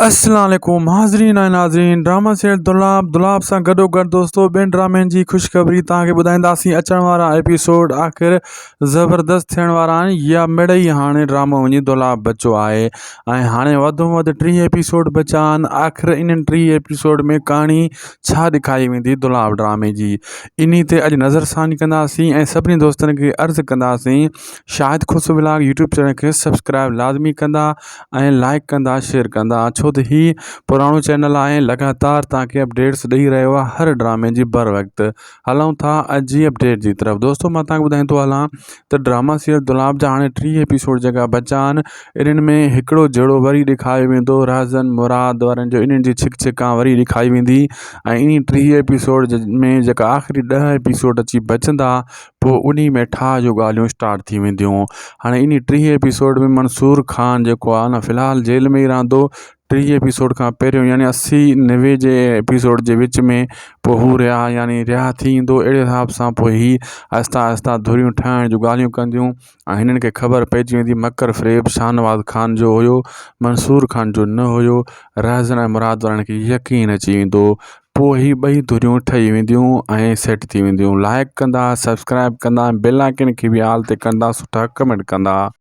السلام عليڪم حاضرين ۽ ناظرين ڊراما سيريل دولاب دولاب سان گڏو گڏ دوستو ٻين ڊرامن جي خوشخبري توهان کي ٻڌائينداسين اچڻ وارا ايپيسوڊ آخر زبردست ٿيڻ وارا آهن يا مڙئي هاڻي ڊرامو وڃي دولاب بچو آهي ۽ هاڻي وڌ ۾ وڌ 30 ايپيسوڊ بچا آهن آخر انهن 30 ايپيسوڊ ۾ ڪهاڻي ڇا ڏکائي ويندي دولاب ڊرامي جي انهي تي اڄ نظر ثاني ڪنداسين ۽ سڀني دوستن کي عرض ڪنداسين Shahid Khoso vlog YouTube channel کي سبسڪرائب لازمي ڪندا ۽ لائڪ ڪندا شيئر ڪندا ڇو ته هي پراڻو چينل آهي لڳاتار توهان کي اپڊيٽس ڏئي رهيو آهي هر ڊرامي جي بر وقت هلون ٿا اڄ جي اپڊيٽ جي طرف دوستو مان توهان کي ٻڌائيندو هلان ته ڊراما سيريل دولاب جا هاڻي 30 ايپيسوڊ جيڪا بچا آهن انهن ۾ هڪڙو جهيڙو وري ڏيکاريو ويندو رهزن مراد وارن جو انهن جي ڇڪ ڇڪان وري ڏيکاري ويندي ۽ انهي 30 ايپيسوڊ ۾ جيڪا آخري 10 ايپيسوڊ اچي بچندا پوء انهي ۾ ٺاهه جون ڳالهيون اسٽارٽ ٿي وينديون. هاڻي انهي ٽيهين ايپيسوڊ ۾ منصور خان جيڪو آهي نه في الحال جيل ۾ ئي رهندو. ٽيهين ايپيسوڊ کان پهريون يعني 80 90 جي ايپيسوڊ جي وچ ۾ پوء هو رها يعني رها ٿي ايندو اهڙي حساب سان پوء هي آهستي آهستي ڌريون ٺاهڻ جون ڳالهيون ڪنديون ۽ هنن کي خبر پئجي ويندي مڪر فريب شاهنواز خان جو هيو منصور خان جو نه هيو رهزن ۽ مراد وارن کي يقين اچي ويندو پوء هي ٻئي ڌريون ٺهي وينديون ۽ سيٽ ٿي وينديون لائڪ ڪندا سبسڪرائب ڪندا ۽ بيل آئڪن کي به آل تي ڪندا سٺا ڪمينٽ ڪندا.